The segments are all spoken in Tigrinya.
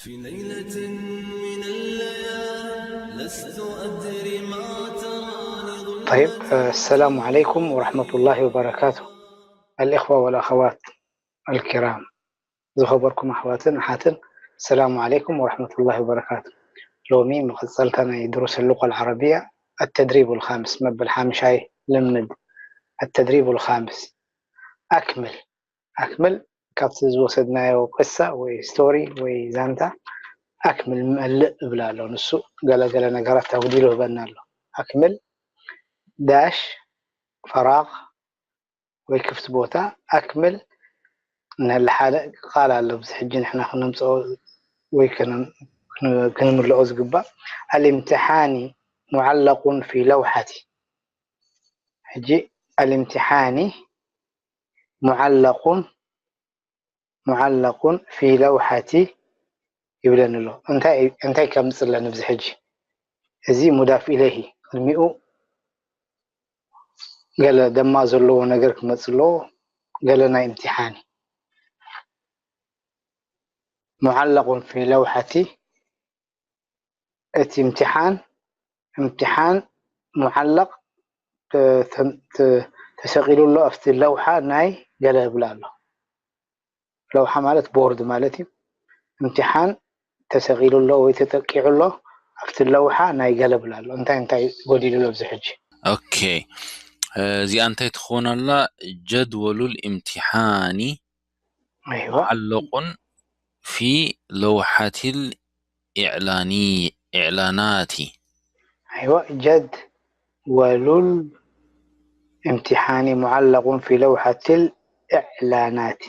في ليلة من الليالي لست أدري ما تراني ظلمت طيب السلام عليكم ورحمة الله وبركاته. الإخوة والأخوات الكرام، ዝኸበርኩም ኣሕዋትን ኣሓትን፣ السلام عليكم ورحمة الله وبركاته. ሎሚ መቐጸልታ ናይ ድሩስ اللغة العربية التدريب الخامس፣ መበል ሓምሻይ ልምምድ التدريب الخامس። أكمل أكمل ካብቲ ዝወሰድናዮ ቅሳ ወይ ስቶሪ ወይ ዛንታ ኣክምል መልእ እብል ኣሎ። ንሱ ገለገለ ነገራት ኣጉዲሉ ህበና ኣሎ። ኣክምል ዳሽ ፈራቕ ወይ ክፍቲ ቦታ ኣክምል ንለሓለ ቃል ኣሎ። ብዚ ሕጂ ንሕና ክነምፅኦ ወይ ክን- ክን- ክንምልኦ ዝግባእ ኣልእምትሓኒ ሙዓለቁን ፊ ለውሓቲ። ሕጂ ኣልእምትሓኒ ሙዓለቁን ሙዓለቁን ፊ ለውሓቲ ይብለኒ ኣሎ። እንታይ እንታይ ከምፅእ ኣለኒ ብዚ ሕጂ? እዚ ሙዳፍ ኢለይሂ ቅድሚኡ ገለ ደማ ዘለዎ ነገር ክመፅእ ኣለዎ። ገለ ናይ እምትሓኒ ሙዓለቁን ፊ ለውሓቲ እቲ እምትሓን እምትሓን ሙዓለቕ ተሰቒሉ ኣሎ ኣብቲ ለውሓ ናይ ገለ እብል ኣሎ። ለውሓ ማለት ቦርድ ማለት እዩ። እምትሓን ተሰቒሉ ኣሎ ወይ ተጠቂዑ ኣሎ ኣብቲ ለውሓ ናይ ገለ እብል ኣሎ። እንታይ እንታይ ጎዲሉ ኣሎ ኣብዚ ሕጂ? ኦኬ፣ እዚኣ እንታይ ትኸውን ኣላ? ጀድወሉል ኢምትሓኒ ኣይዋ ሙዓለቁን ፊ ለውሓቲል ኢዕላኒ ኢዕላናቲ። ኣይዋ ጀድወሉል ኢምትሓኒ ሙዓለቁን ፊ ለውሓቲል ኢዕላናቲ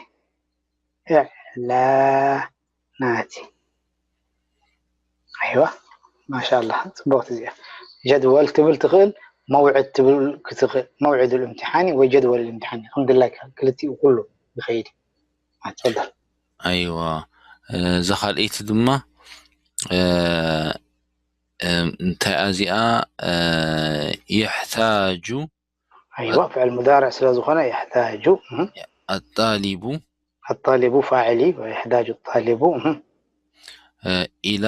ኢዕላናቲ። ኣይዋ ማሻላ ጽቡቅቲ እዚኣ። ጀድወል ትብል ትኽእል፣ መውዕድ ትብል ክትኽእል። መውዕድ ልእምትሓኒ ወይ ጀድወል ልእምትሓኒ ከም ድላይካ ክልቲኡ ኩሉ ይኸይድ እዩ። ኣትፈል ኣይዋ እዛ ካልኣይቲ ድማ እንታይ እዚኣ የሕታጁ ኣይዋ ፍዕል ሙዳርዕ ስለ ዝኾነ የሕታጁ ኣጣሊቡ ኣጣሊቡ ፋዕል እዩ። የሕታጁ ጣሊቡ ኢላ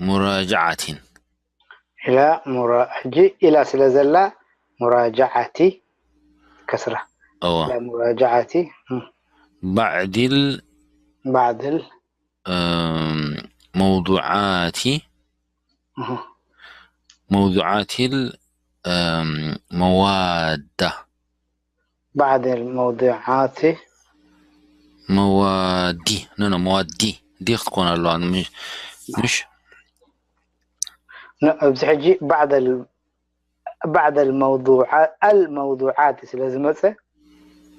ሙራጃዓቲን ኢላ ሙራ ሕጂ ኢላ ስለ ዘላ ሙራጃዓቲ ከስራ እዋ ኢላ ሙራጃዓቲ ባዕዲል ባዕድል መውዱዓቲ መውዱዓቲል መዋዳ ባዕድል መውዱዓቲ መዋዲ ኖ ኖ መዋዲ ዲ ክትኮን ኣለዋ ምሽ ኣብዚ ሕጂ ባዕደል ባዕደል መውዱዓ ኣልመውዱዓቲ ስለ ዝመፀ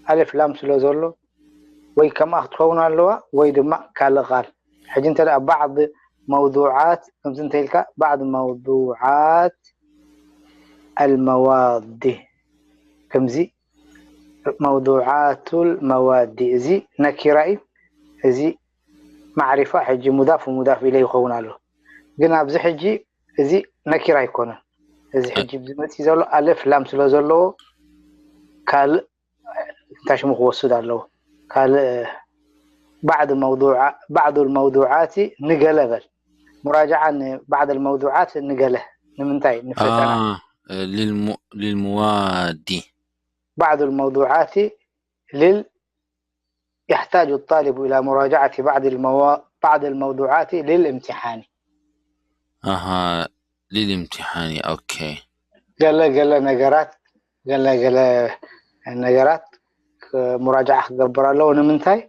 ኣልፍ ላም ስለ ዘሎ ወይ ከምኣ ክትኸውን ኣለዋ ወይ ድማ ካልእ ቃል። ሕጂ እንተ ደኣ ባዕድ መውዱዓት ከምዚ እንተ ኢልካ ባዕድ መውዱዓት ኣልመዋዲ ከምዚ መውዱዓቱል መዋዲ እዚ ነኪራ እዩ። እዚ ማዕሪፋ ሕጂ ሙዳፍ ሙዳፍ ኢለ ይኸውን ኣሎ። ግን ኣብዚ ሕጂ እዚ ነኪራ ኣይኮነን። እዚ ሕጂ ዝመፅእ ዘሎ ኣልፍ ላም ስለ ዘለዎ ካልእ እንታይ ሽሙ ክወስድ ኣለዎ። ካልእ ባዕድ መውዱዓ ባዕዱ መውዱዓቲ ንገለ በል ሙራጃዓ ንባዕድ መውዱዓት ንገለ ንምንታይ ንፈተና ሊልሙዋዲ بعض الموضوعات لل يحتاج الطالب إلى مراجعة بعض المو... بعض الموضوعات للامتحان ኣሃ ሊልእምትሓኒ ኦኬ ገለ ገለ ነገራት ገለ ገለ ነገራት ሙራጃዓ ክገብር ኣለዎ ንምንታይ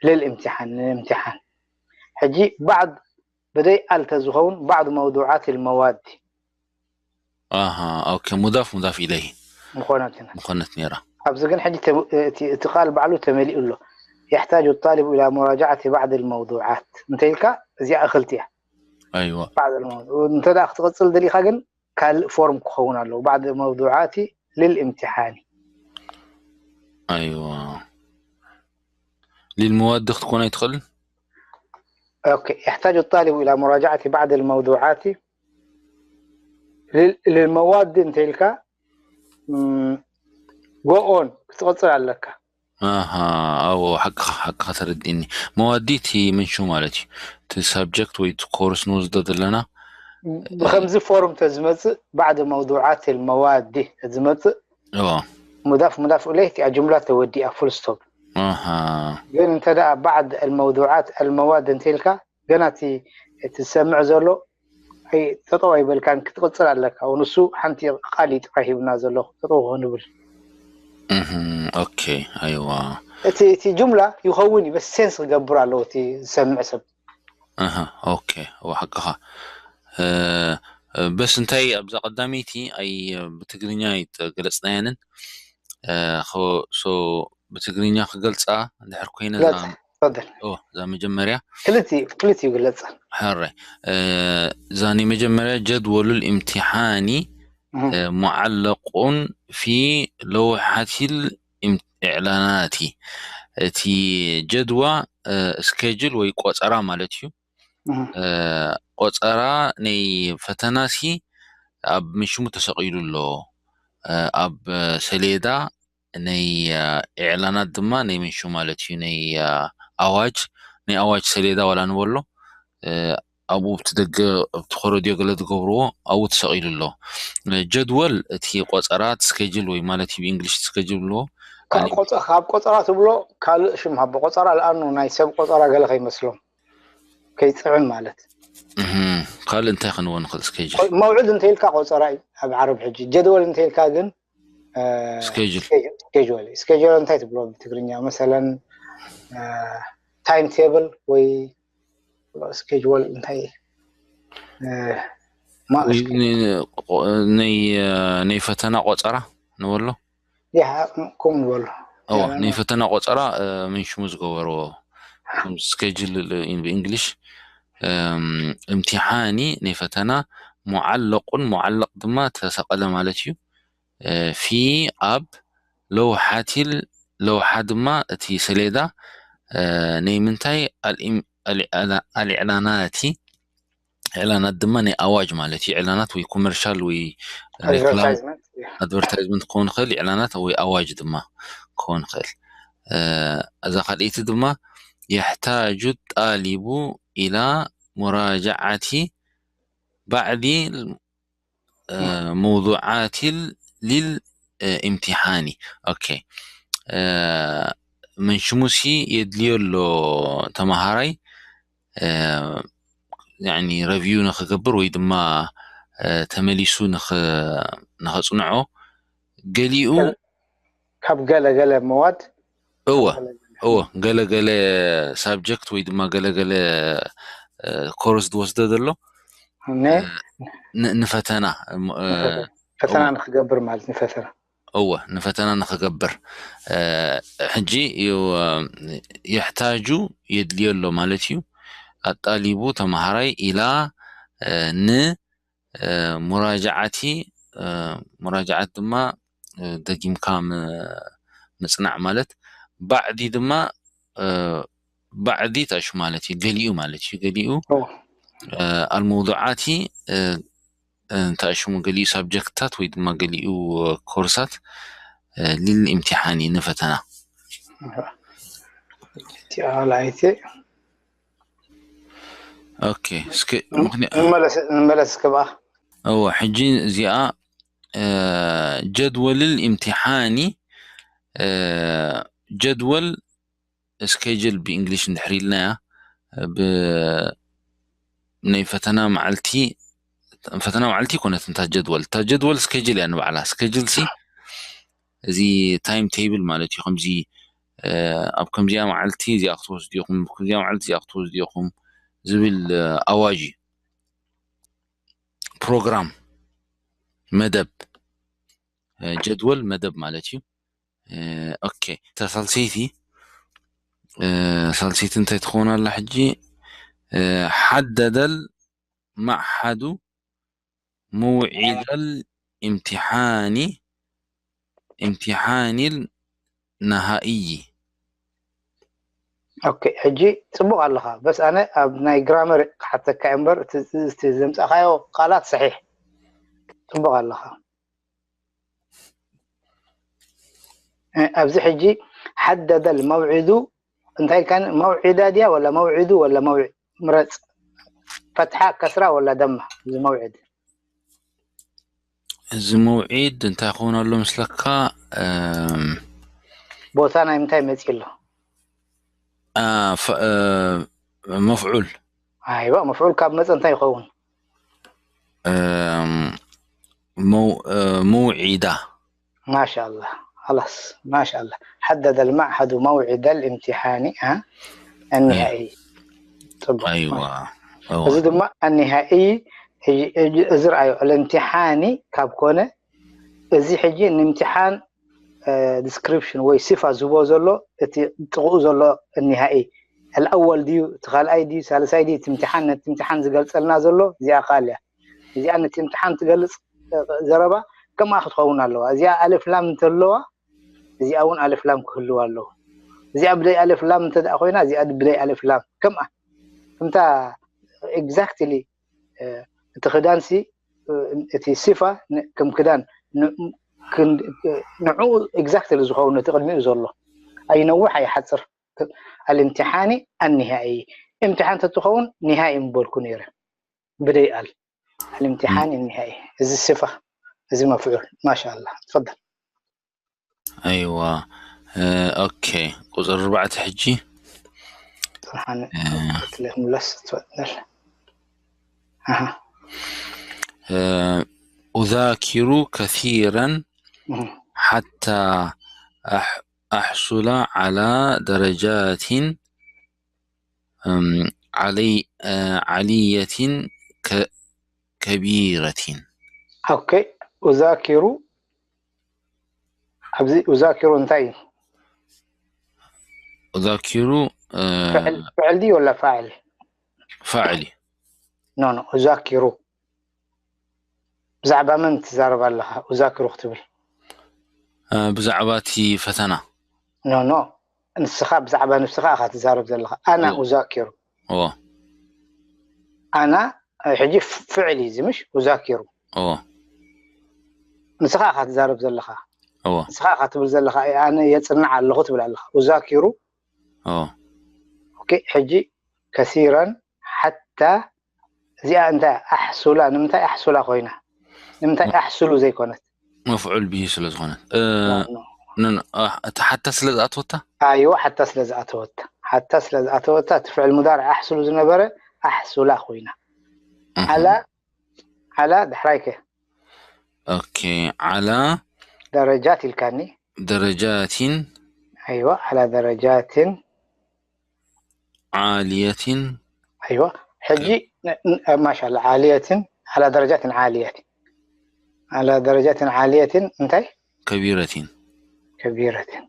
ልልእምትሓን ንእምትሓን ሕጂ ባዕድ ብደይ ኣል ተዝኸውን ባዕድ መውዱዓት ልመዋዲ ኣሃ ኦኬ ሙዳፍ ሙዳፍ ኢለይ ምኾነት ኢና ምኾነት ነይራ ኣብዚ ግን ሕጂ እቲ ቃል ባዕሉ ተመሊኡ ኣሎ يحتاج الطالب إلى مراجعة بعض الموضوعات እንተ ኢልካ እዚኣ እኽልቲ እያ ኣይዋ بعض الموضوع እንተ ደኣ ክትቕፅል ደሊኻ ግን ካልእ ፎርም ክኸውን ኣለዎ بعض الموضوعات للامتحان ኣይዋ ሊልመዋዲ ክትኮን ኣይትኽእልን أوكي يحتاج الطالب إلى مراجعة بعض الموضوعات لل- للمواد እንተ ኢልካ ጎኦን ክትቐፅል ኣለካ ኣሃ፣ ኣዎ፣ ሓቅኻ፣ ሓቅኻ ተረዲእኒ። መዋዲ እቲ ምንሹ ማለት እዩ። እቲ ሳብጀክት ወይ እቲ ኮርስ ንወስዶ ዘለና። ብኸምዚ ፎርም ተዝመጽእ ባዕድ መውዱዓት መዋዲ ተዝመጽእ እዎ። ሙዳፍ ሙዳፍ ኢለይህ እቲኣ ጅምላ ተወዲኣ ፉል ስቶፕ። ኣሃ። ግን እንተ ደኣ ባዕድ ኣልመውዱዓት ኣልመዋድ እንተኢልካ ገና እቲ እቲ ዝሰምዕ ዘሎ ኣይ ጠጠው ኣይበልካን ክትቕጽል ኣለካ። ንሱ ሓንቲ ቃል እዩ ጥራይ ሂብና ዘሎ ጠጠው ክንብል። እህም፣ ኦኬ፣ ኣይዋ። እቲ እቲ ጅምላ ይኸውን እዩ በስ ሴንስ ክገብር ኣለዎ እቲ ዝሰምዕ ሰብ። ኣሃ፣ ኦኬ፣ እዎ፣ ሓቅኻ። እ፣ እ፣ በስ እንታይ ኣብዛ ቀዳመይቲ ኣይ ብትግርኛ ኣይተገለጽናየንን። እ፣ ኸ-፣ ሶ ብትግርኛ ክገልጻ እንድሕር ኮይነ እዛ ግለጽ። ተፈደል። ኦ፣ እዛ መጀመርያ ክልቲኡ ክልቲኡ ግለጽ። ሕራይ። እ፣ እዛ ናይ መጀመርያ ጀድወሉል ኢምቲሓኒ እህ። እ፣ ሙዓለቁን ፊ ለውሓቲል ኢም-፣ ኢዕላናቲ። እቲ ጀድዋ እ፣ ስኬጅል ወይ ቆጸራ ማለት እዩ። እህ። እ፣ ቆጸራ ናይ ፈተናሲ ኣብ ምሽሙ ተሰቒሉ ኣሎ። እ፣ ኣብ ሰሌዳ ናይ እ፣ ኢዕላናት ድማ ናይ ምንሹ ማለት እዩ። ናይ እ፣ ኣዋጅ ናይ ኣዋጅ ሰሌዳ ዋላ ንበሎ እ፣ ኣብኡ ኣብቲ ደገ ኣብቲ ኮረድዮ ገለ ዝገብርዎ ኣብኡ ተሰቒሉ ኣሎ። እ፣ ጀድወል እቲ ቆጸራ እቲ ስኬጅል ወይ ማለት እዩ ብእንግሊሽ ስኬጅል ኣለዎ። ካብ ቆጸ- ካብ ቆጸራ ትብሎ ካልእ ሽም ሃቦ። ቆጸራ ለኣኑ ናይ ሰብ ቆጸራ ገለ ከይመስሎም ከይጽዕም ማለት። እህም፣ ካልእ እንታይ ክንዎ ንኽእል ስኬጅል? ቆ- መውዕል እንተኢልካ ቆጸራ እዩ ኣብ ዓረብ ሕጂ። ጀድወል እንተኢልካ ግን እ፣ ስኬጅል። ስኬጅ- ስኬጅል እዩ። ስኬጅል እንታይ ትብሎ ብትግርኛ? መሰለን እ፣ ታይም ቴብል ወይ ስኬጅል እንታይ እ፣ ማ- ወይ ን-፣ ቆ-፣ ናይ እ፣ ናይ ፈተና ቆጸራ ንበሎ። ያ ከምኡ ንበሎ። እዎ፣ ያለና- ናይ ፈተና ቆጸራ እ፣ ምን ሽሙ ዝገበርዎ ከም ስኬጅል እ፣ ብእንግሊሽ እም፣ እምቲሓኒ ናይ ፈተና ሙዓለቁን ሙዓለቅ ድማ ተሰቀለ ማለት እዩ። እ፣ ፊ ኣብ ለውሓቲል ለውሓ ድማ እቲ ሰሌዳ እ፣ ናይ ምንታይ ኣልኢም-፣ ኣልኢዕላ-፣ ኣልኢዕላናቲ ኢዕላናት ድማ ናይ ኣዋጅ ማለት እዩ። ኢዕላናት ወይ ኮመርሻል ወይ ሬክላም ኣድቨርታይዝመንት እዩ። ኣድቨርታይዝመንት ክኸውን ይኽእል፣ ኢዕላናት ወይ ኣዋጅ ድማ ክኸውን ይኽእል። እ፣ እዛ ካልኣይቲ ድማ የሕታጁ ጣሊቡ ኢላ ሙራጃዓቲ ባዕዲ እ፣ መውዱዓቲል ሊል እ፣ ኢምቲሓኒ። ኦኬ። እ፣ መንሽሙሲ የድልዮ ኣሎ ተማሃራይ እ፣ ያኒ ረቪው ንኽገብር ወይ ድማ እ፣ ተመሊሱ ንኽ-፣ ንኸጽንዖ ገሊኡ ካብ ገለ ገለ መዋድ እወ እወ ገለ ገለ ሳብጀክት ወይ ድማ ገለ ገለ እ፣ ኮርስ ዝወስዶ ዘሎ ነ- ን-፣ ንፈተና እ፣ ፈተና ንክገብር ማለት ንፈተና እወ ንፈተና ንክገብር እ፣ ሕጂ ዩ-፣ እ፣ የሕታጁ የድልዮ ኣሎ ማለት እዩ። ኣጣሊቡ ተምሃራይ ኢላ እ፣ ን እ፣ ሙራጃዓቲ እ፣ ሙራጃዓት ድማ እ፣ ደጊምካ ም-፣ ምጽናዕ ማለት ባዕዲ ድማ እ፣ ባዕዲ ታሽ ማለት እዩ። ገሊኡ ማለት እዩ። ገሊኡ ኦ፣ እ፣ ኣልመውዱዓቲ እ፣ እ፣ እንታይ ሽሙ ገሊኡ ሳብጀክትታት ወይ ድማ ገሊኡ እ፣ ኮርሳት እ፣ ሊል ኢምቲሓኒ ንፈተና እቲኣ ላይቲ ኦኬ እስኪ ምኽንያ- ንመለስ እስከ ብኣ እወ ሕጂ እዚኣ እ፣ ጀድወልል ኢምቲሓኒ እ፣ ጀድወል ስኬጅል ብእንግሊሽ እንድሕር ኢልናያ ብ ናይ ፈተና መዓልቲ ፈተና መዓልቲ ይኮነት እንታ ጀድወል እታ ጀድወል ስኬጅል እያ ንባዕላ ስኬጅል ሲ እዚ ታይም ቴብል ማለት እዩ ከምዚ እ፣ ኣብ ከምዚኣ መዓልቲ እዚኣ ክትወስዱ ኢኹም ከምዚኣ መዓልቲ እዚኣ ክትወስዱ ኢኹም ዝብል እ፣ ኣዋጅ እዩ ፕሮግራም መደብ እ፣ ጀድወል መደብ ማለት እዩ እ፣ ኦኬ እታ ሳልሰይቲ እ፣ ሳልሰይቲ እንታይ ትኸውን ኣላ ሕጂ እ፣ ሓደደል ማዕሓዱ መውዒደል ኢምቲሓኒ ኢምቲሓኒል ነሃእይ ኦኬ ሕጂ ጽቡቕ ኣለኻ በስ ኣነ ኣብ ናይ ግራመር ክሓተካ እምበር እቲ ዘምጻእካዮ ቃላት ሰሒሕ ጽቡቕ ኣለኻ ኣብዚ ሕጂ حدد الموعد እንታይ ኢልካ መውዒዳ ድያ ወላ መውዒዱ ወላ መውዒድ ምረጽ ፈትሓ ከስራ ወላ ደማ እዚ መውዒድ እዚ መውዒድ እንታይ ክኸውን ኣሎ ምስለካ ቦታ ናይ ምንታይ መጺ ኣሎ መፍዑል ኣይዋ መፍዑል ካብ መጸ እንታይ ይኸውን መውዒዳ ما شاء الله خلاص ما شاء الله حدد المعهد موعد الامتحان ها النهائي ፅቡቅ ኣይዋ እዚ ድማ النهائي እዚ ረኣዮ الامتحان ካብ ኮነ እዚ ሕጂ ንምትሓን description ወይ ሲፋ ዝህቦ ዘሎ እቲ ጥቕኡ ዘሎ النهائي الأول ድዩ እቲ ካልኣይ ድዩ ሳልሳይ ድዩ እቲ ምትሓን ነቲ ምትሓን ዝገልፀልና ዘሎ እዚኣ ቃል እያ እዚኣ ነቲ ምትሓን ትገልፅ ዘረባ ከምኣ ክትኸውን ኣለዋ እዚኣ ኣልፍ ላም እንተለዋ እዚኣ እውን ኣልፍ ላም ክህልዋ ኣለዎ እዚኣ ብደይ ኣልፍ ላም እንተ ኮይና እዚኣ ብደይ ኣልፍ ላም ከምኣ ከምታ exactly እቲ ክዳንሲ እቲ ሲፋ ከም ክዳን ንዑ exactly ዝኸውን እቲ ቅድሚኡ ዘሎ ኣይነውሕ ኣይሓፅር الامتحان النهائي امتحان ተትኸውን نهائي ምበልኩ ነይረ ብደይ ኣል الامتحان النهائي እዚ ሲፋ እዚ መፍዑል ما شاء الله تفضل ኣይዋ ኦኬ ቁፅሪ ኣርባዕተ ሕጂ ጥርሓን ክትለፍ ምለስ ትፈጥነል أذاكر كثيرا حتى أح أحصل على درجات علي عالية كبيرة أوكي أذاكر ኣብዚ أذاكر እንታይ እዩ أذاكر ፍዕል ድዩ ወላ ፋዕል ፋዕል እዩ ኖ ኖ أذاكر ብዛዕባ መን ትዛረብ ኣለኻ أذاكر ክትብል ብዛዕባ እቲ ፈተና ኖ ኖ ንስኻ ብዛዕባ ንስኻ ኢኻ ትዛረብ ዘለኻ ኣና أذاكر እዎ ኣና ሕጂ ፍዕል እዩ እዚ ምሽ أذاكر እዎ ንስኻ ኢኻ ትዛረብ ዘለኻ እዎ ንስኻ ኢኻ ትብል ዘለኻ ኣነ የፅንዕ ኣለኹ ትብል ኣለኻ أذاكر እዎ ኦኬ ሕጂ كثيرا حتى እዚኣ እንታይ ኣሕሱላ ንምንታይ ኣሕሱላ ኮይና ንምንታይ ኣሕሱሉ ዘይኮነት መፍዑል ብሂ ስለ ዝኾነት እቲ ሓታ ስለ ዝኣተወታ ኣይዋ ሓታ ስለ ዝኣተወታ ሓታ ስለ ዝኣተወታ እቲ ፍዕል ሙዳርዕ ኣሕሱሉ ዝነበረ ኣሕሱላ ኮይና ዓላ ዓላ ድሕራይከ ኦኬ ዓላ ደረጃት ኢልካኒ ደረጃትን ኣይዋ ዓላ ደረጃትን ዓልየትን ኣይዋ ሕጂ ማሻላ ዓልየትን ዓላ ደረጃትን ዓልየት ዓላ ደረጃትን ዓልየትን እንታይ ከቢረትን ከቢረትን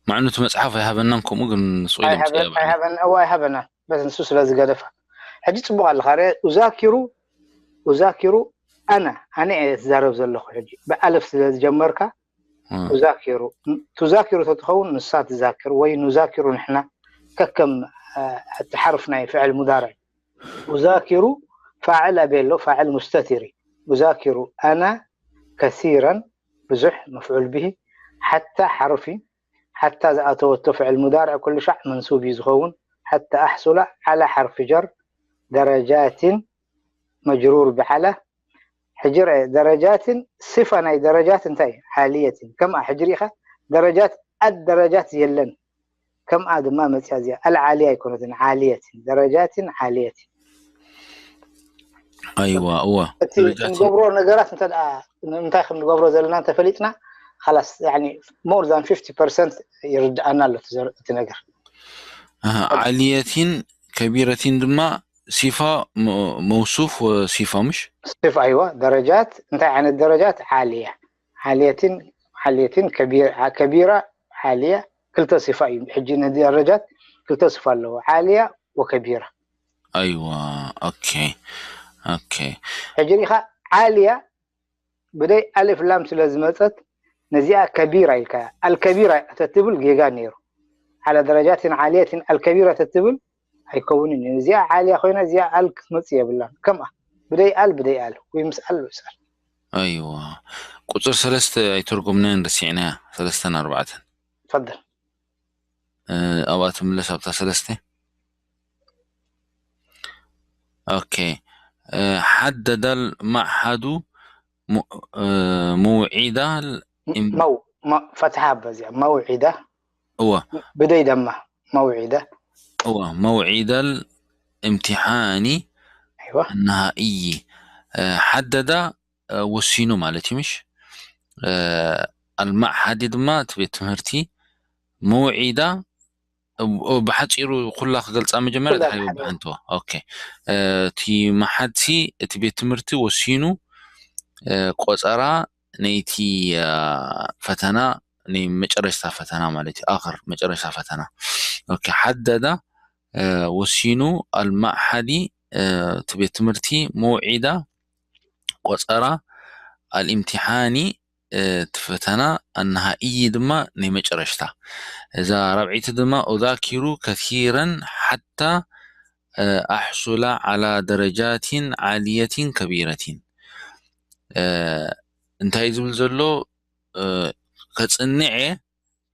ማዕኑ እቲ መፅሓፍ ኣይሃበናን ከምኡ ግን ስቕ ኢሎም ኣይሃበን- ፀየባ ኣይሃበን- እዋ ኣይሃበናን በስ ንሱ ስለ ዝገደፋ ሕጂ ፅቡቅ ኣለካ ረ ኡዛኪሩ ኡዛኪሩ ኣነ ኣነ እየ ዝዛረብ ዘለኹ ሕጂ ብኣለፍ ስለ ዝጀመርካ ኡዛኪሩ ቱዛኪሩ ተትኸውን ንሳ ትዛክር ወይ ኑዛኪሩ ንሕና ከከም እ፣ እቲ ሓርፍ ናይ ፍዕል ሙዳርዕ ኡዛኪሩ ፋዕል ኣበይ ኣሎ ፋዕል ሙስተቲር እዩ ኡዛኪሩ ኣና ከሲረን ብዙሕ መፍዑል ብሂ ሓታ ሓርፊ ሓታ ዝኣተወቶ ፍዕል ሙዳርዕ ኩሉ ሻዕ መንሱብ እዩ ዝኸውን ሓታ ኣሕሱላ ዓላ ሓርፊ ጀር ደረጃትን መጅሩር ብዓላ ሕጂ ርአ ደረጃትን ስፋ ናይ ደረጃት እንታይ ዓልየትን ከምኣ ሕጂ ሪኢኻ ደረጃት ኣድ ደረጃት የለን ከምኣ ድማ መፅያ እዚኣ ኣልዓልያ ኣይኮነትን ዓልየትን ደረጃትን ዓልየትን ኣይዋ እዋ እቲ ንገብሮ ነገራት እንተ እንታይ ከም ንገብሮ ዘለና እንተፈሊጥና ላስ more than fifty percent ይርድኣና ኣሎ እቲ ነገር ዓልየቲን ከቢረቲን ድማ ሲፋ መውሱፍ ወሲፋ ምሽ ሲፋ ኣይዋ ደረጃት እንታይ ዓይነት ደረጃት ዓልያ ዓልየቲን ዓልየቲን ከቢራ ዓልያ ክልተ ሲፋ እዩ ሕጂ ንደረጃት ክልተ ሲፋ ኣለዎ ዓልያ ወከቢራ ኣይዋ ኦኬ ኦኬ ሕጂ ሪኻ ዓልያ ብደይ ኣልፍ ላም ስለ ዝመፀት ነዚኣ ከቢራ ኢልካ ኣልከቢራ ተትብል ጌጋ ነይሩ ዓላ ደረጃትን ዓልየትን ኣልከቢራ ተትብል ኣይከውንን እዩ እዚኣ ዓልያ ኮይና እዚኣ ኣል ክትመፅእ የብላን ከምኣ ብደይ ኣል ብደይ ኣል ወይ ምስ ኣል ምስ ኣል ኣይዋ ቁፅር ሰለስተ ኣይተርጎምናዮን ረሲዕናያ ሰለስተን ኣርባዕተን تفضل. ኣብኣ ትምለስ ኣብታ ሰለስተ። ኦኬ። ሓደደ ልማዕሓዱ መውዒዳ መው ፈትሓ በዚኣ መውዒዳ እወ ብደይ ደማ መውዒዳ እወ መውዒደ ልእምትሓኒ ኣይዋ ነሃእይ ሓደዳ ወሲኑ ማለት እዩ ምሽ ኣልማዕሓዲ ድማ እቲ ቤት ትምህርቲ መውዒዳ ብሓፂሩ ኩላ ክገልፃ መጀመርያ ኩላ ድሓሪ ድሓሪ። ብሓንቶ ኦኬ እቲ መሓድሲ እቲ ቤት ትምህርቲ ወሲኑ ቆፀራ ነይቲ ፈተና ናይ መጨረሽታ ፈተና ማለት እዩ ኣክር መጨረሽታ ፈተና ኦኬ ሓደዳ ወሲኑ ኣልማዕሓዲ እቲ ቤት ትምህርቲ መውዒዳ ቆፀራ ኣልእምትሓኒ እቲ ፈተና ኣነሃእይ ድማ ናይ መጨረሽታ እዛ ራብዒቲ ድማ ኡዛኪሩ ከሲረን ሓታ ኣሕሱላ ዓላ ደረጃትን ዓልየትን ከቢረትን እንታይ ዝብል ዘሎ ከፅንዕ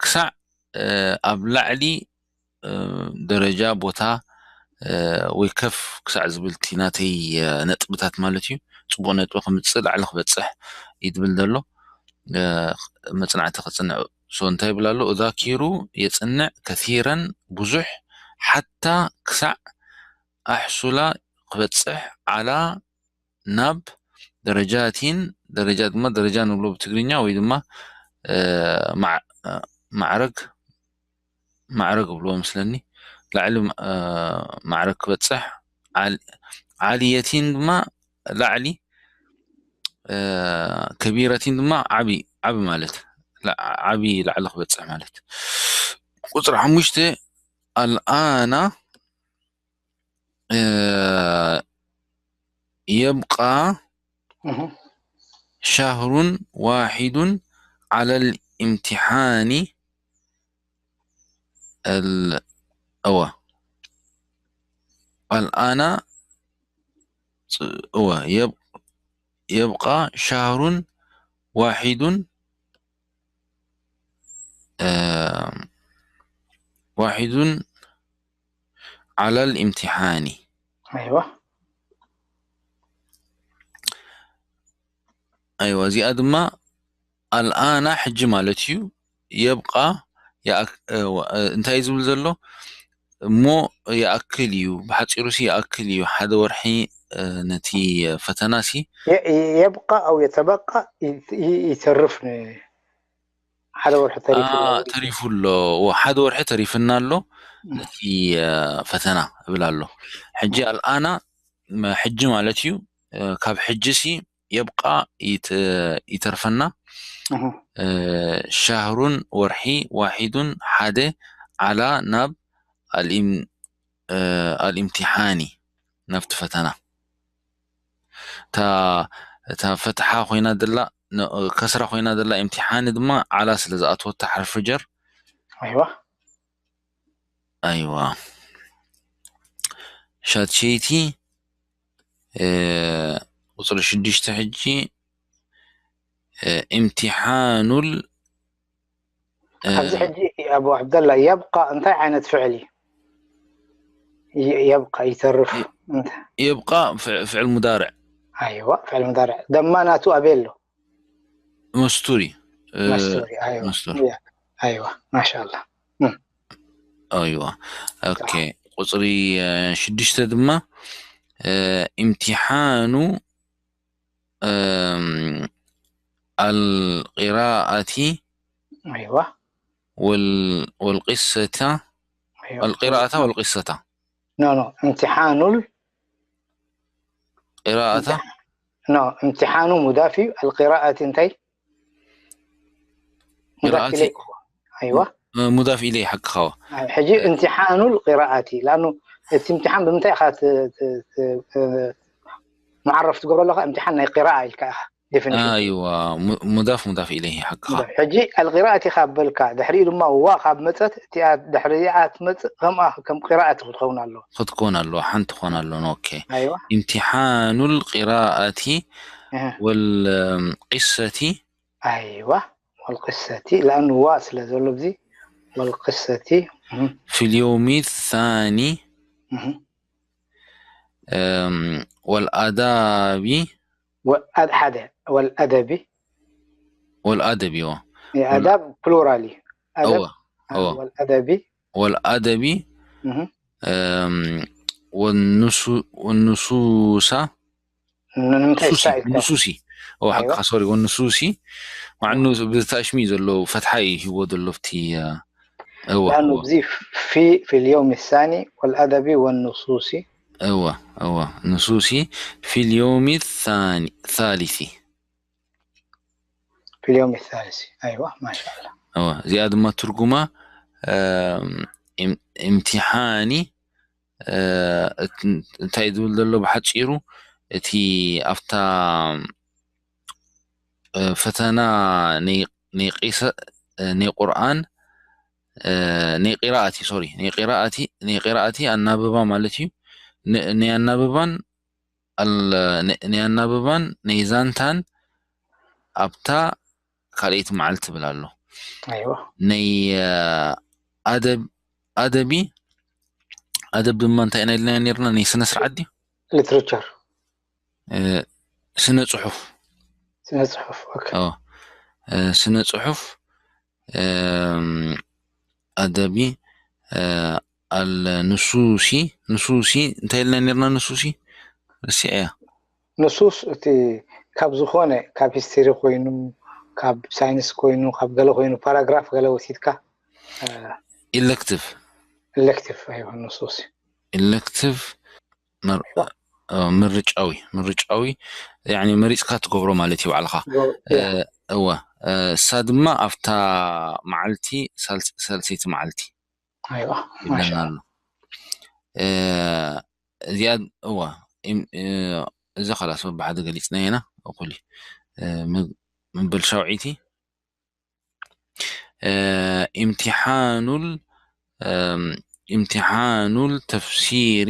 ክሳዕ ኣብ ላዕሊ ደረጃ ቦታ ወይ ከፍ ክሳዕ ዝብል እቲ ናተይ ነጥብታት ማለት እዩ ፅቡቅ ነጥቢ ክምፅእ ላዕሊ ክበፅሕ እዩ ዝብል ዘሎ መፅናዕቲ ክፅንዕ ሶ እንታይ ይብል ኣሎ እዛኪሩ የፅንዕ ከሲረን ብዙሕ ሓታ ክሳዕ ኣሕሱላ ክበፅሕ ዓላ ናብ ደረጃቲን ደረጃ ድማ ደረጃ ንብሎ ብትግርኛ ወይ ድማ ማዕረግ ማዕረግ ብሎ መስለኒ ላዕሊ ማዕረግ ክበፅሕ ዓልየቲን ድማ ላዕሊ ከቢረቲን ድማ ዓቢ ዓቢ ማለት ዓቢ ላዕሊ ክበፅሕ ማለት ቁፅሪ ሓሙሽተ ኣልኣና يبقى شهر واحد على الامتحان ال... أوه. الآن أوه. يب... يبقى شهر واحد واحد على الامتحان أيوة أيوة እዚኣ ድማ ኣልኣና ሕጂ ማለት እዩ የብቃ እንታይ ዝብል ዘሎ እሞ ይኣክል እዩ ብሓፂሩ ሲ ይኣክል እዩ ሓደ ወርሒ ነቲ ፈተና ሲ يبقى أو يتبقى يترف ሓደ ወርሒ ተሪፉ ተሪፉ ኣሎ ሓደ ወርሒ ተሪፍና ኣሎ ነቲ ፈተና እብል ኣሎ ሕጂ ኣልኣና ሕጂ ማለት እዩ ካብ ሕጂ ሲ የብቃ ይተርፈና ሻህሩን ወርሒ ዋሒዱን ሓደ ዓላ ናብ ኣልኢምትሓኒ ናብቲ ፈተና እታ ፈትሓ ኮይና ደላ ከስራ ኮይና ደላ ኢምትሓኒ ድማ ዓላ ስለ ዝኣተወታ ሓርፊ ጀር ኣይዋ ኣይዋ ሻትሸይቲ ቁፅሪ ሽዱሽተ ሕጂ ኢምትሓኑል ኣብዚ ሕጂ ኣቡ ዓብደላ የብቃ እንታይ ዓይነት ፍዕል እዩ የብቃ ይተርፍ የብቃ ፍዕል ሙዳርዕ ኣይዋ ፍዕል ሙዳርዕ ደማ ናቱ ኣበይ ኣሎ መስቱሪ መስቱሪ ኣይዋ መስቱሪ ያ፣ ኣይዋ ማሻላ ኣይዋ ኦኬ ቁፅሪ ሽዱሽተ ድማ ኢምትሓኑ ኣልቂራኣቲ ኣይዋ ወልቂሰታ ኣልቂራኣታ ወልቂሰታ ኖ ኖ እምትሓኑል ቂራኣታ ኖ እምትሓኑ ሙዳፍ እዩ ኣልቂራኣቲ እንታይ ሙዳፍ ቂራኣቲ ኢለይ ኣይዋ ሙዳፍ ኢለይ ሓቅኻዋ ሕጂ እምትሓኑል ቂራኣቲ ላኑ እቲ እምትሓን ብምንታይ ኢኻ መዓረፍ ትገብረለካ እምትሓን ናይ ቂራኣ ኢልካ ኢኻ ዴፊኒሽን ኣይዋ ሙዳፍ ሙዳፍ ኢለይ ሓቅኻ ሕጂ ኣልቂራኣት ኢኻ በልካ ድሕሪኡ ድማ ዋ ካብ መፀት እቲኣ ድሕሪኣ ትመፅእ ከምኣ ከም ቂራኣት ክትኸውን ኣለዎ ክትኮን ኣለዋ ሓንቲ ክኾን ኣለዋ ኦኬ ኣይዋ ኢምትሓኑል ቂራኣቲ እህ፣ ወልቂሰቲ ኣይዋ ወልቅሰቲ ላኣኑ ዋ ስለ ዘሎ ብዚ والقصة. مهم. في اليوم الثاني مهم. أم، والآداب ወ- ኣድ- ሓደ والأدب والآداب እዎ ኣዳብ ፕሉራል እዩ ኣደብ እዎ እዎ والأدب والآداب مهم. أم، والنسو والنسوسة ንምንታይ ንሱሲ ስታይ ኢልካ ንሱሲ እዎ ኣይዋ ሓቅኻ ሶሪ والنسوسي مع أنه ብታሽሚ ዘሎ ፈትሓ እዩ ሂዎ ዘሎ ብቲ እዎ لأنه እዎ بزي في في اليوم الثاني والأدب والنصوص እዎ እዎ نسوسي في اليوم الثاني الثالث في اليوم الثالث أيوة ما شاء الله እዎ እዚኣ ድማ ትርጉማ እም፣ እም- امتحاني እ፣ እት- እንታይ ዝብል ዘሎ ብሓፂሩ እቲ ኣብታ እ፣ ፈተና ናይ ናይ ቂሰ እ፣ ናይ ቁርኣን እ፣ ናይ ቂራኣቲ ሶሪ ናይ ቂራኣቲ ናይ ቂራኣቲ ኣናብባ ማለት እዩ ን- ናይ ኣናብባን ኣል- ን- ናይ ኣናብባን ናይ ዛንታን ኣብታ ካልኣይቲ መዓልቲ ትብል ኣሎ أيوة ናይ እ፣ ኣደብ ኣደቢ ኣደብ ድማ እንታይ ኢና ኢልና ነርና ናይ ስነ ስርዓት ድዩ literature እ፣ ስነ ፅሑፍ ስነ ጽሑፍ okay اه እ፣ ስነ ፅሑፍ እም፣ ኣደቢ እ፣ ኣል ንሱሲ ንሱሲ እንታይ ኢልና ነርና ንሱሲ ርሲዐያ ንሱስ እቲ ካብ ዝኾነ ካብ history ኮይኑ ካብ science ኮይኑ ካብ ገለ ኮይኑ paragraph ገለ ወሲድካ elective elective ኣይዋ ንሱስ elective ምር- እ፣ ምርጫዊ ምርጫዊ يعني መሪፅካ ትገብሮ ማለት እዩ ባዕልኻ እ፣ እወ እ፣ እሳ ድማ ኣብታ መዓልቲ ሳልስ- ሳልሰይቲ መዓልቲ ኣይዋ ይብለና ኣሎ እ፣ እዚኣ እወ እም- እ፣ እዚ خلاص በብሓደ ገሊፅና ኢና እኩል እዩ እ፣ ም- ምብል ሸውዒቲ እ፣ امتحان ال እም፣ امتحان التفسير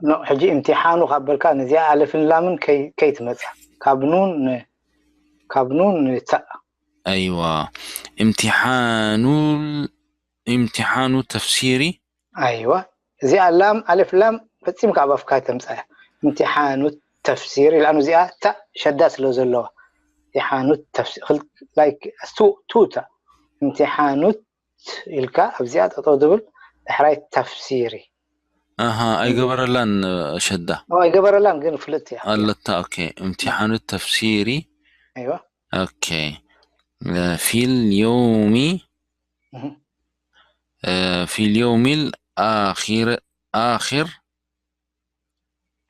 ኖ ሕጂ እምቲሓኑ ካብ በልካ ነዚኣ ኣለፍን ላምን ከይ- ከይትመፅእ ካብ ኑን ን- ካብ ኑን ንታእ أيوة امتحان ال امتحان التفسير ኣይዋ እዚኣ ላም ኣለፍ ላም ፈፂምካ ኣብ ኣፍካ ተምፃያ እምቲሓኑ ተፍሲር ኢልኣኑ እዚኣ ታእ ሸዳ ስለ ዘለዋ እምቲሓኑ ተፍሲር ላይክ ቱታ እምቲሓኑት ኢልካ ኣብዚኣ ጠጠው ዝብል ዳሕራይ ተፍሲሪ ኣሃ ኣይገበረላን እ፣ ሸዳ ኣይገበረላን ግን ፍልጥ እያ ኣለታ ኦኬ امتحان التفسير ኣይዋ اوكي እ፣ في اليوم እህ። እ፣ في اليوم الآخر آخر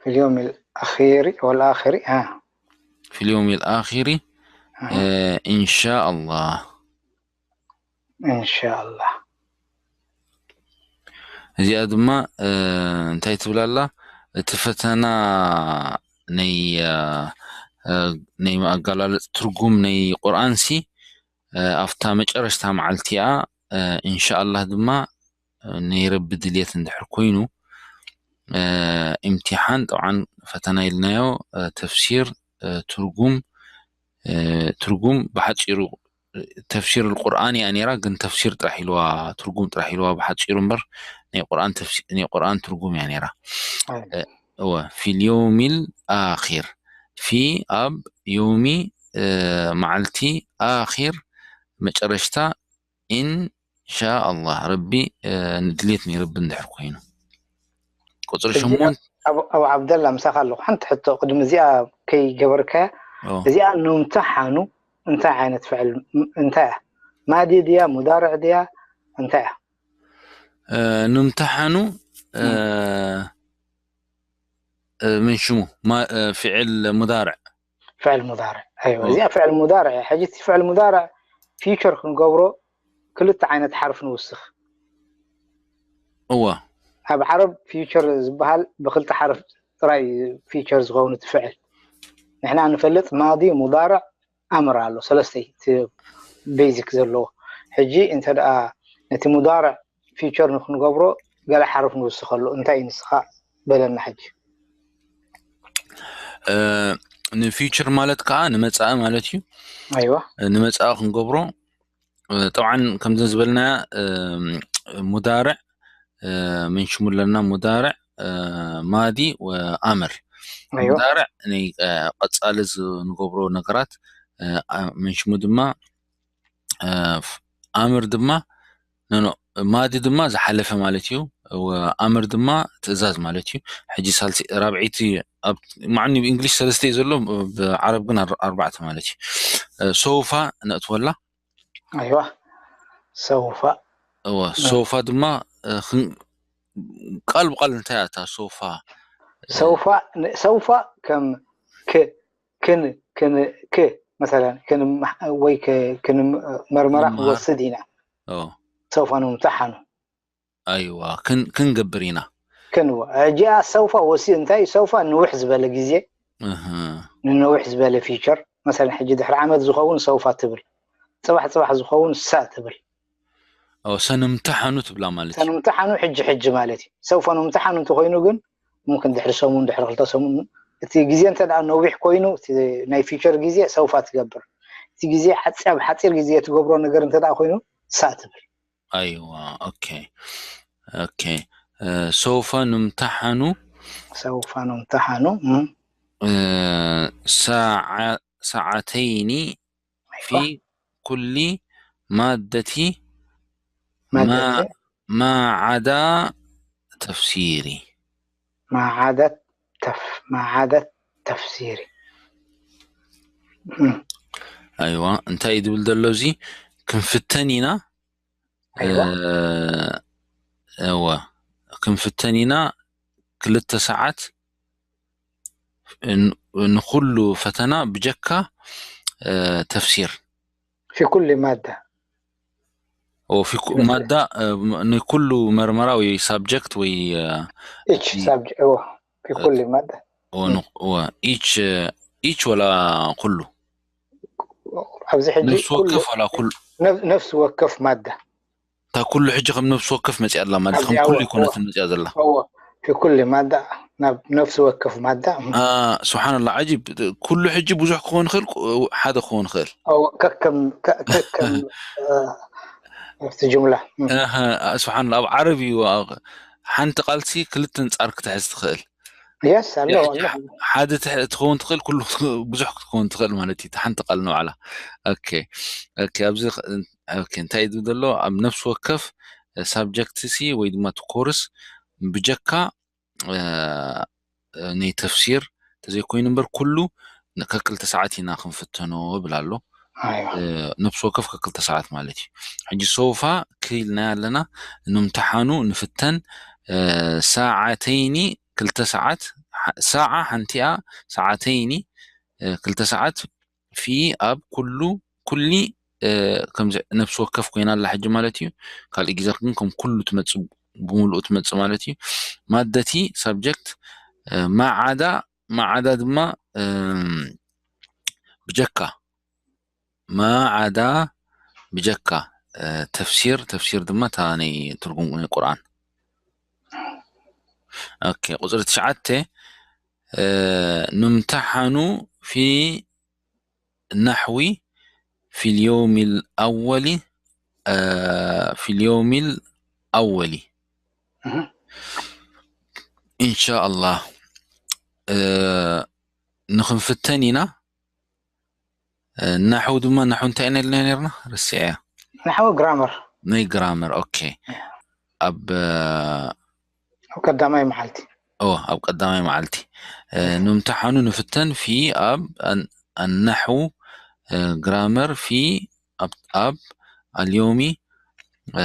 في اليوم الأخير والآخر ها في اليوم الآخر ها እ፣ إن شاء الله إن شاء الله እዚኣ ድማ እ፣ እንታይ ትብል ኣላ እቲ ፈተና ናይ እ፣ እ፣ ናይ ኣገላለፅ ትርጉም ናይ ቁርኣንሲ እ፣ ኣብታ መጨረሽታ መዓልቲ እያ እ፣ እንሻኣላህ ድማ እ፣ ናይ ረቢ ድልየት እንድሕር ኮይኑ እ፣ ኢምቲሓን ጠብዓን ፈተና ኢልናዮ እ፣ ተፍሲር እ፣ ትርጉም እ፣ ትርጉም ብሓፂሩ ተፍሲር ቁርኣን እያ ነይራ ግን ተፍሲር ጥራሕ ኢልዋ ትርጉም ጥራሕ ኢልዋ ብሓፂሩ እምበር ናይ ቁርኣን ተፍሲ- ናይ ቁርኣን ትርጉም እያ ነይራ ኣይ። እ፣ እወ في اليوم الآخر في ኣብ ዮሚ እ፣ መዓልቲ ኣኺር መጨረሽታ ኢንሻኣላህ ረቢ እ፣ ንድሌት ናይ ረቢ እንድሕር ኮይኑ ቁፅሪ ሕጂ ሸሞንተ ኣብ ኣብ ዓብደላ ምሳኻ ኣለኹ ሓንቲ ሕቶ ቅድሚ እዚኣ ከይገበርካያ ኦ፣ እዚኣ ንምተሓኑ እንታይ ዓይነት ፍዕል ም- እንታይ እያ ማዲ ድያ ሙዳርዕ ድያ እንታይ እያ እ፣ ንምተሓኑ እ፣ እ፣ ምን ሽሙ ማ- እ፣ ፍዕል ሙዳርዕ ፍዕል ሙዳርዕ ኣይዋ ኦ። እዚኣ ፍዕል ሙዳርዕ እያ ሕጂ እቲ ፍዕል ሙዳርዕ ፊቸር ክንገብሮ ክልተ ዓይነት ሓርፍ ንውስኽ እዋ ኣብ ዓረብ ፊቸር ዝበሃል ብክልተ ሓርፍ ጥራይ ፊቸር ዝኸውን እቲ ፍዕል ንሕና ንፈልጥ ማዲ ሙዳርዕ ኣምር ኣሎ ሰለስተ እዩ እቲ ቤዚክ ዘለዎ ሕጂ እንተ ደኣ ነቲ ሙዳርዕ ፊቸር ንክንገብሮ ገለ ሓርፍ ንውስኸሉ እንታይ እዩ ንስኻ በለና ሕጂ እ፣ ንፊውቸር ማለት ከዓ ንመፃኢ ማለት እዩ ኣይዋ እ፣ ንመፃኢ ክንገብሮ ጠብዓን ከምዚ ዝበልና፣ እም፣ ሙዳርዕ፣ እ፣ መንሽሙ ኣለና። ሙዳርዕ፣ እ፣ ማዲ ወኣምር። ኣይዋ ሙዳርዕ ናይ፣ እ፣ ቀጻሊ ዝ-፣ ንገብሮ ነገራት፣ እ፣ ኣ-፣ መንሽሙ ድማ፣ እ፣ ፍ-፣ ኣምር ድማ፣ ኖ፣ ኖ፣ ማዲ ድማ ዝሓለፈ ማለት እዩ። ወኣምር ድማ ትእዛዝ ማለት እዩ። ሕጂ ሳልሲ፣ ራብዒቲ ኣብ፣ ማዕኒ ብእንግሊሽ ሰለስተ እዩ ዘሎ፣ ብዓረብ ግን ኣር-፣ ኣርባዕተ ማለት እዩ። እ፣ ሶፋ ነእትወላ። ኣይዋ ሰውፋ እወ፣ ሶፋ ድማ፣ እ፣ ክን-፣ ቃል ብቃል እንታይ እያ እታ ሶፋ? እ፣ ሰውፋ ን-፣ ሰውፋ ከም ክ ክን ክን ክ መሰለን ክን ወይ ክ-፣ ክን መርመራ ንመሃር። ክንወስድ ኢና። ኦ፣ ሰውፋ ንምተሓኑ ኣይዋ፣ ክን-፣ ክንገብር ኢና። ክንዎ ሕጂኣ ሰውፋ ወሲ እንታይ ሰውፋ ንውሕ ዝበለ ግዜ እህ፣ ንነውሕ ዝበለ ፊቸር መሰለን ሕጂ ድሕሪ ዓመት ዝኸውን ሰውፋ ትብል፣ ጽባሕ ጽባሕ ዝኸውን ሳ ትብል። ኦ፣ ሰንምተሓኑ ትብላ ማለት እዩ። ሰንምተሓኑ ሕጂ ሕጂ ማለት እዩ። ሰውፋ ንምተሓኑ እንተኮይኑ ግን ሙምክን ድሕሪ ሰሙን ድሕሪ ክልተ ሰሙን እቲ ግዜ እንተ ደኣ ነዊሕ ኮይኑ እቲ ናይ ፊቸር ግዜ ሰውፋ ትገብር። እቲ ግዜ ሓፂ-፣ ኣብ ሓፂር ግዜ ትገብሮ ነገር እንተ ደኣ ኮይኑ ሳ ትብል። ኣይዋ፣ ኦኬ፣ ኦኬ። እ፣ ሰውፈ ንምተሓኑ ሰውፋ ንምተሓኑ እም፣ እ፣ ሰዓ-፣ ሰዓተይኒ ፊ ኣይዋ ኩሊ ማደቲ ማ-፣ ማደቲ ማ ዓዳ ተፍሲሪ። ማዓደት ተፍ-፣ ማዓደት ተፍሲሪ እም፣ ኣይዋ፣ እንታይ እዩ ዝብል ዘሎ እዚ? ክንፍተን ኢና። ኣይዋ እ፣ እወ፣ ክንፍተን ኢና ክልተ ሰዓት ን-፣ ንኹሉ ፈተና ብጀካ፣ እ፣ ተፍሲር። ፊ ኩሊ ማዳ ኦ፣ ፊ ኩ-፣ ማዳ፣ እ፣ ም-፣ ንኩሉ መርመራ ወይ ሳብጀክት ወይ፣ እ፣ ኢች ሳብጀክት እዎ ፊ ኩሊ ማዳ ኦ፣ ን-፣ ኦ፣ ኢች፣ እ፣ ኢች ወላ ኩሉ? ኣብዚ ሕጂ ነፍሲ ኩሉ ወከፍ ወላ ኩሉ? ነፍ-፣ ነፍሲ ወከፍ ማዳ እታ ኩሉ ሕጂ ከም ነፍሲ ወከፍ መፂኣ ኣላ ማለት ከም ኣብዚ ኩሉ ኣዎ፣ ይኮነት እዎ። መፂኣ ዘላ። እዎ ፊ ኩሊ ማዳ ናብ ነፍሲ ወከፍ ማዳ እም፣ አ፣ ስብሓንላ፣ ዓጂብ። ኩሉ ሕጂ ብዙሕ ክኸውን ይኽእል፣ ቁ-፣ ሓደ ክኸውን ይኽእል። እዎ ከከም ከ-፣ ከከም እ፣ ኣብቲ ጅምላ እም፣ ኣሀ፣ ስብሓንላ፣ ኣብ ዓረብ እዩ። አ፣ ሓንቲ ቃልሲ ክልተ ኣንጻር ክትሕዝ ትኽእል። የስ ኣሎ ያው ኣሎ ሕ-፣ ሓደ ትሕ-፣ ትኸውን ትኽእል፣ ኩሉ ክትክ-፣ ብዙሕ ክትከውን ትኽእል ማለት እዩ። እታ ሓንቲ ቃል ንባዕላ። ኦኬ፣ ኦኬ፣ ኣብዚ ኸ-፣ ኦኬ፣ እንታይ እዩ ዘሎ? ኣብ ነፍሲ ወከፍ ሳብጀክት ሲ ወይ ድማ እቲ ኮርስ ብጀካ፣ እ፣ እ፣ ናይ ተፍሲር ተዘይኮይኑ እምበር ኩሉ ን-፣ ከክልተ ሰዓት ኢና ክንፍተኖ ይብል ኣሎ። ኣይዋ እ፣ ነፍሲ ወከፍ ከክልተ ሰዓት ማለት እዩ። ሕጂ ሶፋ ክኢልናዮ ኣለና፣ ንምተሓኑ ንፍተን፣ እ፣ ሰዓተይኒ ክልተ ሰዓት፣ ሓ-፣ ሰዓ ሓንቲኣ፣ ሰዓተይኒ፣ እ፣ ክልተ ሰዓት ፊ ኣብ ኩሉ፣ ኩሊ፣ እ፣ ከምዚ ነፍሲ ወከፍ ኮይና ኣላ ሕጂ ማለት እዩ። ካልእ ግዜ ግን ከም ኩሉ ትመጽእ፣ ብምሉኡ ትመጽእ ማለት እዩ። ማደቲ ሳብጀክት፣ እ፣ ማዓዳ፣ ማዓዳ ድማ፣ እም፣ ብጀካ፣ ማዓዳ ብጀካ፣ እ፣ ተፍሲር፣ ተፍሲር ድማ እታ ናይ ትርጉም ናይ ቁርኣን። ኦኬ፣ ቁጽሪ ትሽዓተ፣ እ፣ ንምተሓኑ ፊ ናሕዊ ፊል የውሚል ኣወሊ፣ እ፣ ፊል የውሚል ኣወሊ። እህ፣ ኢንሻኣላህ፣ እ፣ ንኽንፍተን ኢና። እ፣ ናሕዊ ድማ፣ ናሕዊ እንታይ ኢና ኢልና ነርና? ረሲዐያ። ናሕዊ ግራመር። ናይ ግራመር፣ ኦኬ። ኣብ፣ እ፣ ኣብ ቀዳማይ መዓልቲ። ኦ፣ ኣብ ቀዳማይ መዓልቲ። እ፣ እህ፣ ንምተሓኑ ንፍተን ፊ ኣብ ኣን-፣ ኣናሕው፣ እ፣ ግራመር ፊ ኣብ፣ ኣብ ኣልዮሚ፣ እ፣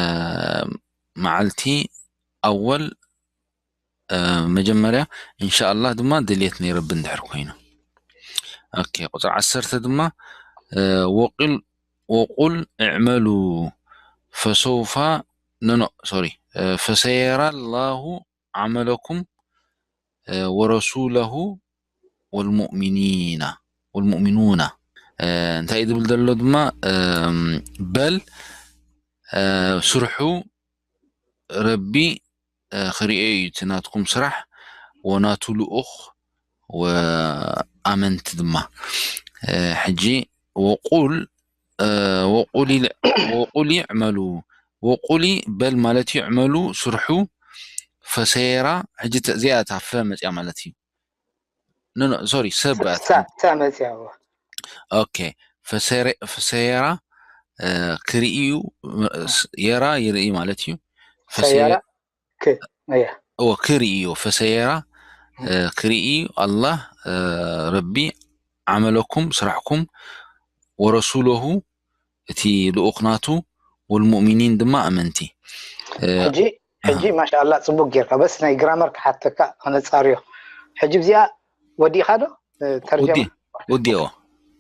መዓልቲ ኣወል፣ እ፣ መጀመርያ፣ ኢንሻኣላህ ድማ ድልየት ናይ ረቢ እንድሕር ኮይኑ። ኦኬ፣ ቁጽሪ ዓሰርተ ድማ፣ እ፣ ወቂል-፣ ወቁል እዕመሉ ፈሰውፋ፣ ኖ፣ ኖ፣ ሶሪ፣ እ፣ ፈሰየራ ላሁ ዓመለኩም፣ እ፣ ወረሱለሁ ወልሙእሚኒና፣ ወልሙእሚኑና። እ፣ እንታይ እዩ ዝብል ዘሎ ድማ፣ እም፣ በል፣ እ፣ ስርሑ ረቢ፣ እ፣ ክርእዮ እዩ እቲ ናትኩም ስራሕ፣ ወናቱ ልኡኽ፣ ወኣመንቲ ድማ። እ፣ ሕጂ ወቁል፣ ወቁሊ ዕመሉ፣ ወቁሊ በል ማለት እዩ። ዕመሉ ስርሑ፣ ፈሰየራ። ሕጂ እዚኣ እታ ፈ መፅያ ማለት እዩ። ኖ ኖ ሶሪ ሰብ ሳ መፅያ። ኦኬ። ፈሰየራ ክርኢ እዩ። የራ ይርኢ ማለት እዩ። ሰየራ ክ እያ። እወ ክርኢ እዩ። ፈሰየራ ክርኢ እዩ። ኣላህ ረቢ ዓመለኩም ስራሕኩም፣ ወረሱለሁ እቲ ልኡኽ ናቱ፣ ወልሙእሚኒን ድማ ኣመንቲ። ሕጂ ሕጂ ማሻኣላ ፅቡቅ ጌርካ፣ በስ ናይ ግራመር ክሓተካ ከነፃርዮ። ሕጂ እዚኣ ወዲእካ ዶ ተርጀማ? ወዲኦ።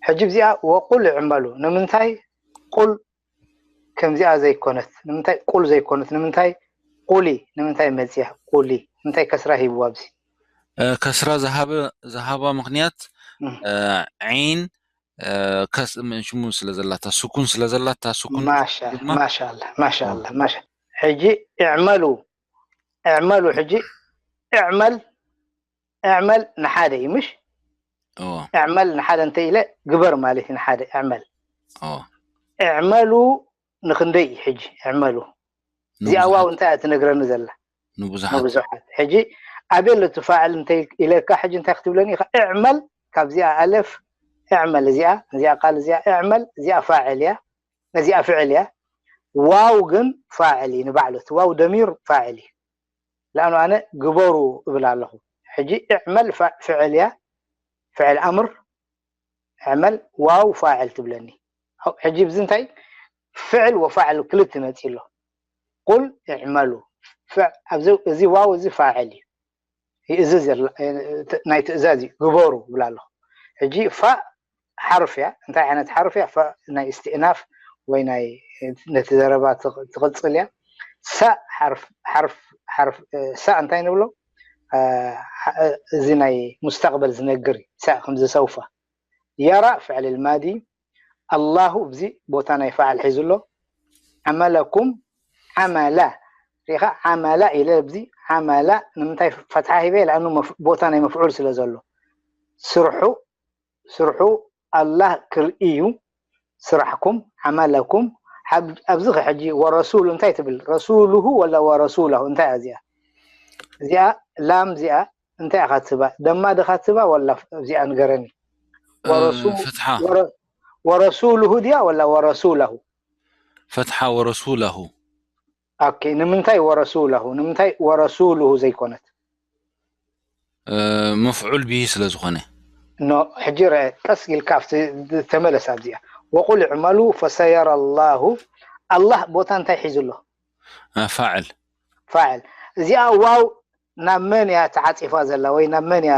ሕጂ እዚኣ ወቁል ዕመሉ ንምንታይ ቁል ከምዚኣ ዘይኮነት? ንምንታይ ቁል ዘይኮነት? ንምንታይ ቁሊ? ንምንታይ መፅያ ቁሊ? እንታይ ከስራ ሂብዋ ኣብዚ? ከስራ ዝሃበ ዝሃባ ምክንያት ዒን ሽሙ ስለ ዘላታ፣ ስኩን ስለ ዘላታ፣ ስኩን ማሻ ማሻ ማሻ ማሻ። ሕጂ እዕመሉ እዕመሉ ሕጂ እዕመል እዕመል ንሓደ እዩ ምሽ? እዕመል ንሓደ እንተ ኢለ ግበር ማለት እዩ። ንሓደ እዕመል እዕመሉ ንክንደይ እዩ ሕጂ እዕመሉ? እዚኣ ዋው እንታይ እያ ትነግረኒ ዘላ? ንብዙሓት። ሕጂ ኣበይ ኣሎ እቲ ፋዕል እንተ ኢለካ ሕጂ እንታይ ክትብለኒ ኢኻ? እዕመል ካብዚኣ ኣለፍ እዕመል እዚኣ እዚኣ ቃል እዚኣ እዕመል እዚኣ ፋዕል እያ፣ እዚኣ ፍዕል እያ። ዋው ግን ፋዕል እዩ ንባዕሉ። እቲ ዋው ደሚር ፋዕል እዩ። ለኣኑ ኣነ ግበሩ እብል ኣለኹ። ሕጂ እዕመል ፍዕል እያ፣ ፍዕል ኣምር እዕመል ዋው ፋዕል ትብለኒ። ሕጂ ብዚ እንታይ ፍዕል ወፋዕል ክልተ መፂ ኣሎ። ቁል እዕመሉ እዚ ዋው እዚ ፋዕል እዩ። ይእዝዝ ናይ ትእዛዝ እዩ። ግበሩ ብላ ኣለኹ። ሕጂ ፋእ ሓርፍ እያ። እንታይ ዓይነት ሓርፍ እያ? ፋእ ናይ እስትእናፍ ወይ ናይ ነቲ ዘረባ ትቕፅል እያ። ሳእ ሓርፍ ሓርፍ ሓርፍ ሳእ እንታይ ንብሎ? እዚ ናይ ሙስተቅበል ዝነግር እዩ። ሳእ ከምዚ ሰውፋ። የራ ፍዕል ልማዲ ኣላሁ ብዚ ቦታ ናይ ፋዕል ሒዙ ኣሎ። ዓመለኩም ዓመላ ሪኻ ዓመላ ኢለ ብዚ ዓመላ ንምንታይ ፈትሓ ሂበ? ለኣኑ ቦታ ናይ መፍዑል ስለ ዘሎ ስርሑ ስርሑ ኣላህ ክርኢ እዩ። ስራሕኩም ዓመለኩም ኣብዚ ሕጂ ወረሱሉ እንታይ ትብል? ረሱሉሁ ወላ ወረሱላሁ እንታይ እያ እዚኣ? እዚኣ ላም እዚኣ እንታይ ኢኻ ትህባ? ደማ ድኻ ትህባ ወላ እዚኣ ንገረኒ። ፈትሓ ወረሱሉሁ ድያ ወላ ወረሱላሁ? ፈትሓ ወረሱላሁ። ኦኬ ንምንታይ ወረሱላሁ? ንምንታይ ወረሱሉሁ ዘይኮነት? መፍዑል ብሂ ስለ ዝኾነ። ኖ ሕጂ ርአ ቀስ ኢልካ ኣብቲ ተመለስ ኣብዚኣ። ወቁል እዕመሉ ፈሰየረ ላሁ። ኣላህ ቦታ እንታይ ሒዙ ኣሎ? ፋዕል። ፋዕል። እዚኣ ዋው ናብ መን እያ ተዓፂፋ ዘላ ወይ ናብ መን እያ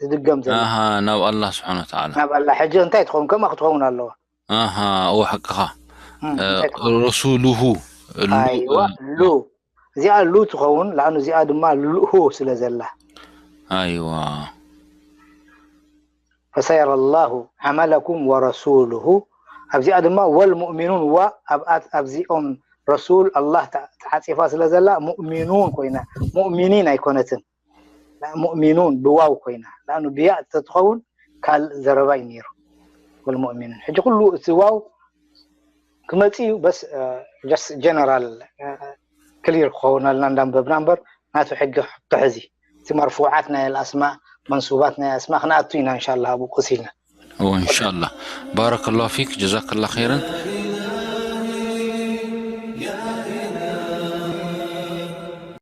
ትድገም ዘላ? ናብ ኣላህ ስብሓን ወተዓላ። ናብ ኣላህ። ሕጂ እንታይ ትኸውን? ከምኣ ክትኸውን ኣለዋ። ኣሃ እወ ሓቅኻ። ረሱሉሁ ሉ እዚኣ ሉ ትኸውን። ለኣኑ እዚኣ ድማ ልሁ ስለ ዘላ ኣይዋ ፈሰየረ ላሁ ዓመለኩም ወረሱሉሁ። ኣብዚኣ ድማ ወልሙእሚኑን ዋ ኣብዚኦም ረሱል ኣላህ ተዓፂፋ ስለ ዘላ ሙእሚኑን ኮይና ሙእሚኒን ኣይኮነትን። ሙእሚኑን ብዋው ኮይና ለኣኑ ብያእ ተትኸውን ካልእ ዘረባ እዩ ነይሩ። ወልሙእሚኑን ሕጂ ኩሉ እቲ ዋው ክመፅእ እዩ። በስ ጀነራል ክሊር ክኸውነልና እንዳንበብና እምበር ናቱ ሕጊ ክሕዚ እቲ መርፉዓት ናይ ኣስማእ መንሱባት ናይ ኣስማእ ክንኣቱ ኢና እንሻላ ኣብኡ ቁስ ኢልና። እንሻላ ባረከላሁ ፊክ ጀዛከላ ኸይረን።